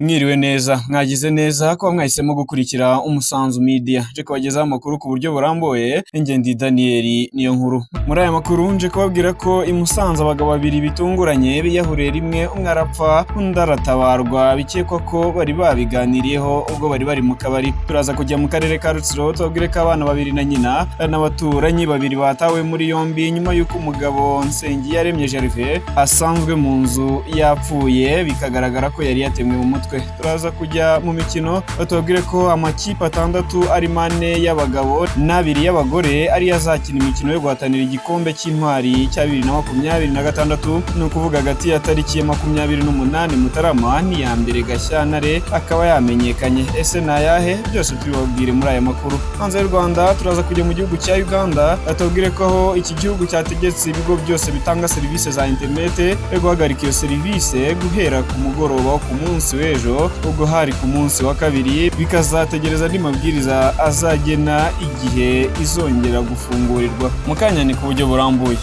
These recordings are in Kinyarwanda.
Mwiriwe neza, mwagize neza kuba mwahisemo gukurikira Umusanzu Media. Nje kubagezaho amakuru ku buryo burambuye, njye ndi Daniel Niyonkuru. Muri aya makuru nje kubabwira ko i Musanze abagabo babiri bitunguranye biyahuriye rimwe, umwe arapfa undi aratabarwa, bikekwa ko bari babiganiriyeho ubwo bari bari mu kabari. Turaza kujya mu karere ka Rutsiro tubabwire ko abana babiri na nyina n'abaturanyi babiri batawe muri yombi nyuma y'uko umugabo Nsengiyaremye Gervais asanzwe mu nzu yapfuye, bikagaragara ko yari yatemwe mu mutwe. Turaza kujya mu mikino batubwire ko amakipe atandatu arimo ane y'abagabo n'abiri y'abagore ariyo azakina imikino yo guhatanira igikombe cy'intwari cya 2026, ni ukuvuga hagati ya tariki ya 28 Mutarama n'iya 1 Gashyantare akaba yamenyekanye. Ese ni ayahe? Byose tubibabwire muri aya makuru. Hanze y'u Rwanda turaza kujya mu gihugu cya Uganda batubwire ko aho iki gihugu cyategetse ibigo byose bitanga serivisi za interinete yo guhagarika iyo serivisi guhera ku mugoroba wo ku munsi w'ejo, ubwo hari ku munsi wa kabiri, bikazategereza andi mabwiriza azagena igihe izongera gufungurirwa. Mu kanya ni ku buryo burambuye.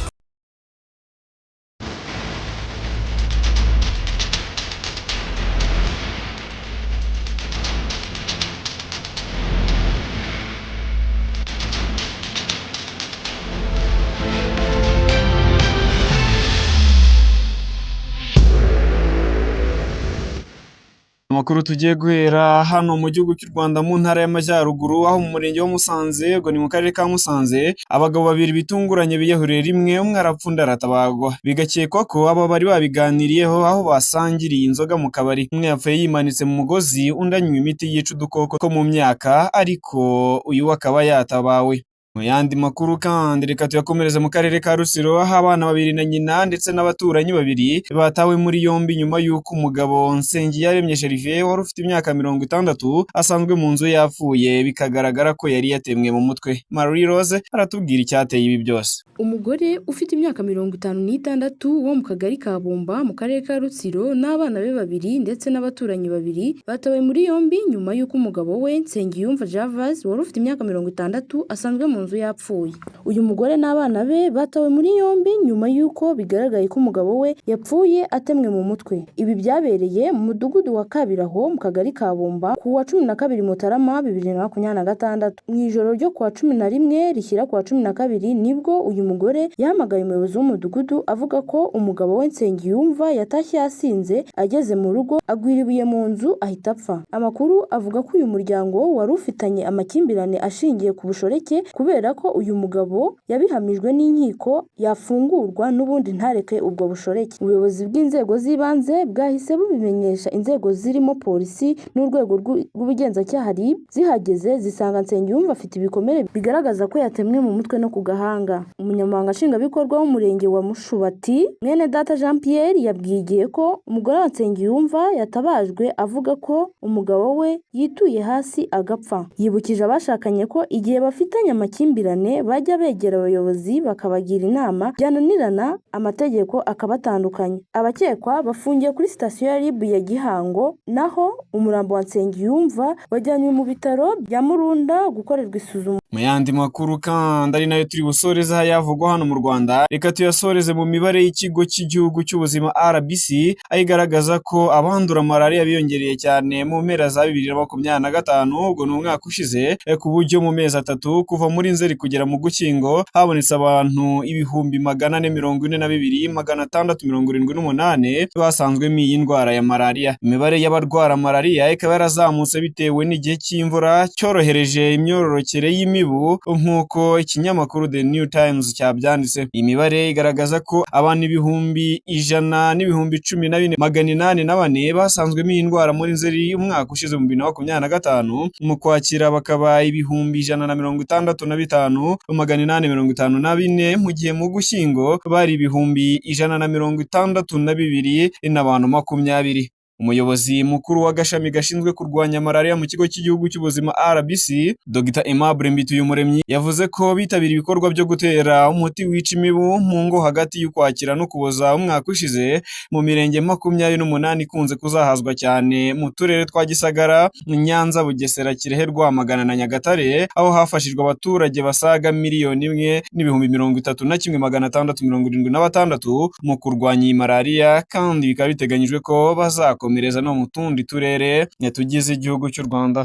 Amakuru tugiye guhera hano mu gihugu cy'u Rwanda mu ntara y'Amajyaruguru, aho mu murenge wa Musanze, ubwo ni mu karere ka Musanze, abagabo babiri bitunguranye biyahuriye rimwe, umwe arapfa undi aratabarwa. Bigakekwa ko aba bari babiganiriyeho aho basangiriye inzoga mu kabari. Umwe yapfuye yimanitse mu mugozi, undi anywa imiti yica udukoko two mu myaka, ariko uyu we akaba yatabawe. Mu yandi makuru kandi reka tuyakomereze mu karere ka Rutsiro, aho abana babiri na nyina ndetse n'abaturanyi babiri batawe muri yombi nyuma y'uko umugabo Nsengiyaremye Gervais wari ufite imyaka 60 asanzwe mu nzu yapfuye, bikagaragara ko yari yatemwe mu mutwe. Marie Rose aratubwira icyateye ibi byose. Umugore ufite imyaka 56 wo mu kagari ka Bumba mu karere ka Rutsiro n'abana be babiri ndetse n'abaturanyi babiri batawe muri yombi nyuma y'uko umugabo we Nsengiyumva Gervais wari ufite imyaka 60 asanzwe mu nzu yapfuye. Uyu mugore n'abana be batawe muri yombi nyuma y'uko bigaragaye ko umugabo we yapfuye atemwe mu mutwe. Ibi byabereye mu mudugudu wa Kabiraho mu kagari ka Bumba ku wa 12 Mutarama 2026. Mu ijoro ryo ku wa 11 rishyira ku wa 12 nibwo uyu mugore yahamagaye umuyobozi w'umudugudu avuga ko umugabo we Nsengiyumva yatashye yasinze, ageze mu rugo agwira ibuye mu nzu ahita apfa. Amakuru avuga ko uyu muryango wari ufitanye amakimbirane ashingiye ku bushoreke, kubera ko uyu mugabo yabihamijwe n'inkiko yafungurwa n'ubundi ntareke ubwo bushoreke. Ubuyobozi bw'inzego z'ibanze bwahise bubimenyesha inzego zirimo polisi n'urwego rw'ubugenzacyaha RIB, zihageze zisanga Nsengiyumva afite ibikomere bigaragaza ko yatemwe mu mutwe no ku gahanga. Umunyamabanga Nshingwabikorwa w'umurenge wa Mushubati mwene data Jean Pierre yabwiye Igihe ko umugore wa Nsengiyumva yatabajwe avuga ko umugabo we yituye hasi agapfa. Yibukije abashakanye ko igihe bafitanye amakimbirane bajya begera abayobozi bakabagira inama, byananirana amategeko akabatandukanya. Abakekwa bafungiye kuri sitasiyo ya RIB ya Gihango, naho umurambo wa Nsengiyumva wajyanywe mu bitaro bya Murunda gukorerwa isuzuma. Mu yandi makuru kandi ari nayo turi busoreze yavugwa hano mu Rwanda, reka tuyasoreze mu mibare y'ikigo cy'igihugu cy'ubuzima RBC, aho igaragaza ko abandura malariya biyongereye cyane mu mpera za 2025, ubwo ni umwaka ushize, ku buryo mu mezi atatu kuva muri Nzeri kugera mu Gushyingo habonetse abantu 442,678 basanzwemo iyi ndwara ya malariya. Imibare y'abarwara malariya ikaba yarazamutse bitewe n'igihe cy'imvura cyorohereje imyororokere y'imibu, nk'uko ikinyamakuru The New Times cyabyanditse. Imibare igaragaza ko abantu 114,804 basanzwemo iyi ndwara muri Nzeri umwaka ushize mu 2025, mu Kwakira bakaba 165,854, mu gihe mu Gushyingo bari 162,020 n'abantu 20. Umuyobozi mukuru w'agashami gashinzwe kurwanya malariya mu kigo cy'igihugu cy'ubuzima RBC, Dr Aimable Mbituyumuremyi, yavuze ko bitabiriye ibikorwa byo gutera umuti wica imibu mu ngo hagati y'Ukwakira n'Ukuboza umwaka ushize mu mirenge 28 ikunze kuzahazwa cyane mu turere twa Gisagara, Nyanza, Bugesera, Kirehe, Rwamagana na Nyagatare, aho hafashijwe abaturage basaga 1,031,676 mu kurwanya iyi malariya, kandi bikaba biteganyijwe ko bazakomeza igakomereza no mu tundi turere tugize igihugu cy'u Rwanda.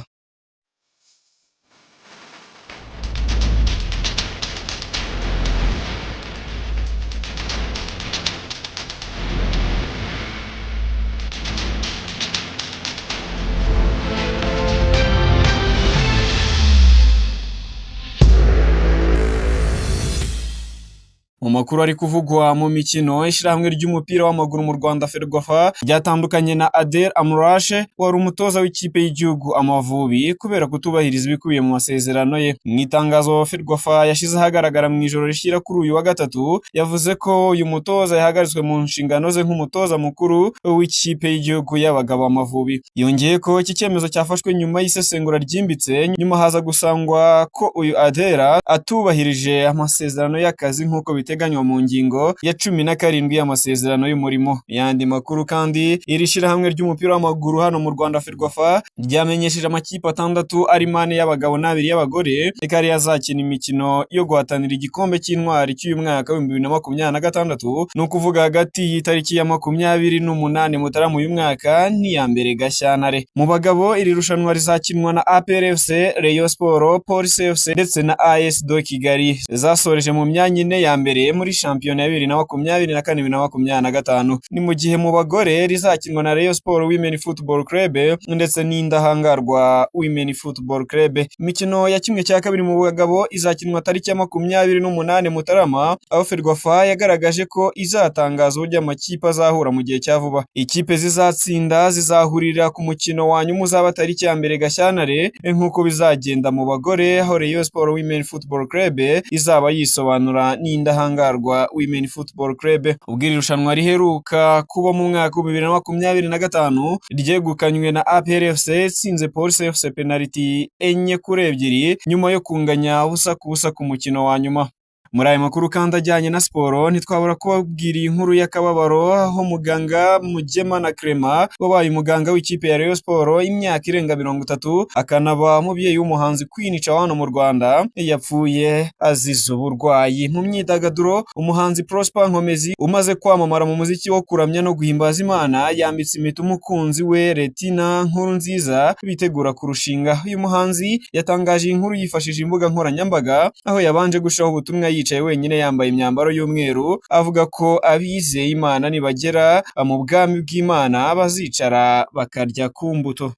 Mu makuru ari kuvugwa mu mikino, ishyirahamwe ry'umupira w'amaguru mu Rwanda FERWAFA ryatandukanye na Adel Amrouche wari umutoza w'ikipe y'igihugu Amavubi kubera kutubahiriza ibikubiye mu masezerano ye. Mu itangazo FERWAFA yashyize ahagaragara mu ijoro rishyira kuri uyu wa gatatu, yavuze ko uyu mutoza yahagaritswe mu nshingano ze nk'umutoza mukuru w'ikipe y'igihugu y'abagabo Amavubi. Yongeye ko iki cyemezo cyafashwe nyuma y'isesengura ryimbitse, nyuma haza gusangwa ko uyu Adel atubahirije amasezerano y'akazi nk'uko biteganywa mu ngingo ya 17 y'amasezerano y'umurimo. Yandi makuru kandi, iri shyirahamwe ry'umupira w'amaguru hano mu Rwanda FERWAFA ryamenyesheje amakipe 6 arimo 4 y'abagabo n'2 y'abagore ko ariyo azakina imikino yo guhatanira igikombe cy'intwari cy'uyu mwaka wa 2026, ni ukuvuga hagati y'itariki ya 28 Mutarama uyu mwaka n'iya 1 Gashyantare. Mu bagabo iri rushanwa rizakinwa na APR FC, Rayon Sports, Police FC ndetse na AS do Kigali zasoreje mu myanya 4 ya mbere muri shampiyona ya 2024-2025. Ni mu gihe mu bagore rizakinwa na Rayon Sports Women Football Club ndetse n'Indahangarwa Women Football Club. Imikino ya 1/2 mu bagabo izakinwa tariki ya 28 Mutarama, aho FERWAFA yagaragaje ko izatangaza uburyo amakipe azahura mu gihe cya vuba. Ikipe zizatsinda zizahurira ku mukino wa nyuma uzaba tariki ya 1 Gashyantare nk'uko bizagenda mu bagore, aho Rayon Sports Women Football Club izaba yisobanura n'Indahangarwa Women Football Club. Ubwo iri rushanwa riheruka kuba mu mwaka wa 2025 ryegukanywe na APR FC itsinze Police FC penaliti 4-2 nyuma yo kunganya 0-0 ku mukino wa nyuma. Muri aya makuru kandi ajyanye na siporo, ntitwabura kubabwira iyi nkuru y'akababaro aho muganga Mugemana Clement wabaye umuganga w'ikipe ya Rayon Sports imyaka irenga 30 akanaba umubyeyi w'umuhanzi Queen Cha hano mu Rwanda yapfuye azize uburwayi. Mu myidagaduro, umuhanzi Prosper Nkomezi umaze kwamamara mu muziki wo kuramya no guhimbaza Imana yambitse impeta umukunzi we Retina Nkurunziza bitegura kurushinga. Uyu muhanzi yatangaje iyi nkuru yifashishije imbuga nkoranyambaga, aho yabanje gushiraho ubutumwa yicaye wenyine yambaye imyambaro y'umweru, avuga ko abizeye Imana nibagera mu bwami bw'Imana bazicara bakarya ku mbuto.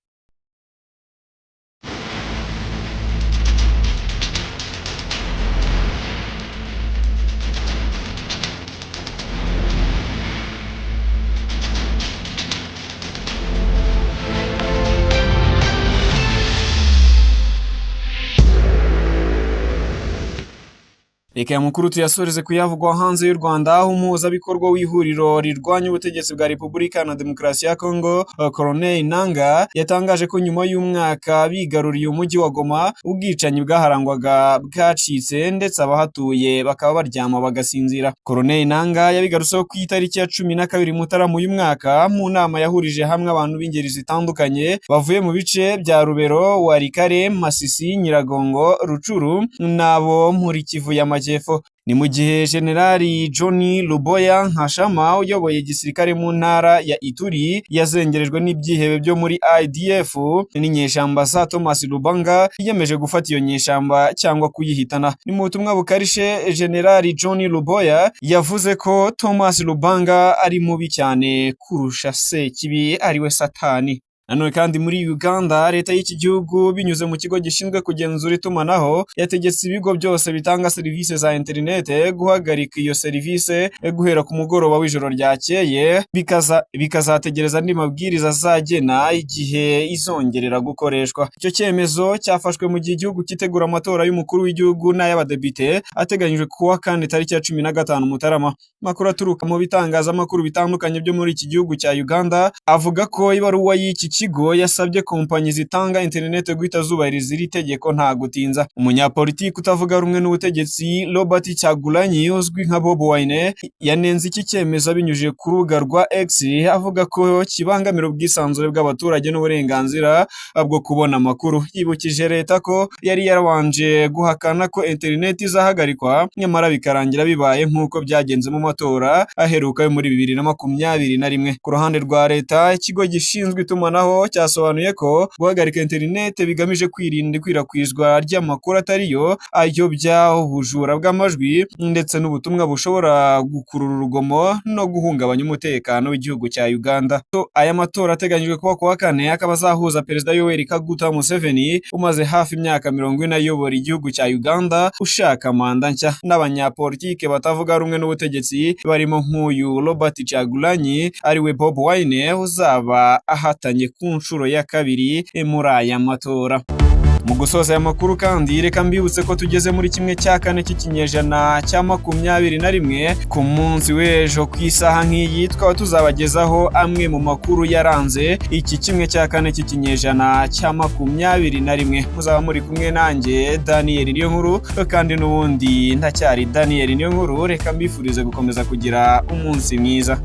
Reka aya makuru tuyasoreze kuyavugwa hanze y'u Rwanda, aho umuhuzabikorwa w'ihuriro rirwanya ubutegetsi bwa Repubulika na Demokarasi ya Kongo Corneille Nangaa yatangaje ko nyuma y'umwaka bigaruriye umujyi wa Goma, ubwicanyi bwaharangwaga bwacitse ndetse abahatuye bakaba baryama bagasinzira. Corneille Nangaa yabigarutseho ku itariki ya 12 Mutarama uyu mwaka mu nama yahurije hamwe abantu b'ingeri zitandukanye bavuye mu bice bya Rubero, Walikale, Masisi, Nyiragongo, Rucuru n'abo muri Kivu y'Amajyepfo. Ni mu gihe Generali John Luboya Nkashama uyoboye igisirikare mu ntara ya Ituri yazengerejwe n'ibyihebe byo muri IDF n'inyeshyamba za Thomas Lubanga yiyemeje gufata iyo nyeshyamba cyangwa kuyihitana. Ni mu butumwa bukarishe Generali John Luboya yavuze ko Thomas Lubanga ari mubi cyane kurusha Sekibi ariwe Satani. Nanone kandi muri Uganda, leta y'iki gihugu binyuze mu kigo gishinzwe kugenzura itumanaho yategetse ibigo byose bitanga serivisi za interinete guhagarika iyo serivisi guhera ku mugoroba w'ijoro ryakeye, bikazategereza andi mabwiriza azagena igihe izongerera gukoreshwa. Icyo cyemezo cyafashwe mu gihe igihugu cyitegura amatora y'umukuru w'igihugu n'ay'abadepite ateganyijwe kuwa kane tariki ya 15 Mutarama. Amakuru aturuka mu bitangazamakuru bitandukanye byo muri iki gihugu cya Uganda avuga ko ibaruwa y'iki kigo yasabye kompanyi zitanga interineti guhita zubahiriza iri tegeko nta gutinza. Umunyapolitiki utavuga rumwe n'ubutegetsi Robert Kyagulanyi uzwi nka Bobi Wine yanenze iki cyemezo abinyujije ku rubuga rwa X, avuga ko kibangamira ubwisanzure bw'abaturage n'uburenganzira bwo kubona amakuru. Yibukije leta ko yari yarabanje guhakana ko interineti izahagarikwa, nyamara bikarangira bibaye nk'uko byagenze mu matora aheruka yo muri 2021. Ku ruhande rwa leta, ikigo gishinzwe itumanaho cyasobanuye ko guhagarika interineti bigamije kwirinda ikwirakwizwa ry'amakuru atari yo, ayobya, ubujura bw'amajwi ndetse n'ubutumwa bushobora gukurura urugomo no guhungabanya umutekano w'igihugu cya Uganda. Aya matora ateganyijwe kuba ku wa kane, akaba azahuza Perezida Yoweri Kaguta Museveni umaze hafi imyaka 40 ayobora igihugu cya Uganda ushaka manda nshya, n'abanyapolitike batavuga rumwe n'ubutegetsi barimo nk'uyu Robert Kyagulanyi ariwe Bobi Wine uzaba ahatanye ku nshuro ya kabiri muri aya matora. Mu gusoza aya makuru kandi, reka mbibutse ko tugeze muri 1/4 cy'ikinyejana cya 21. Ku munsi w'ejo ku isaha nk'iyi tukaba tuzabagezaho amwe mu makuru yaranze iki 1/4 cy'ikinyejana cya 21. Muzaba muri kumwe nanjye Daniel Niyonkuru, kandi n'ubundi ndacyari Daniel Niyonkuru. Reka mbifurize gukomeza kugira umunsi mwiza.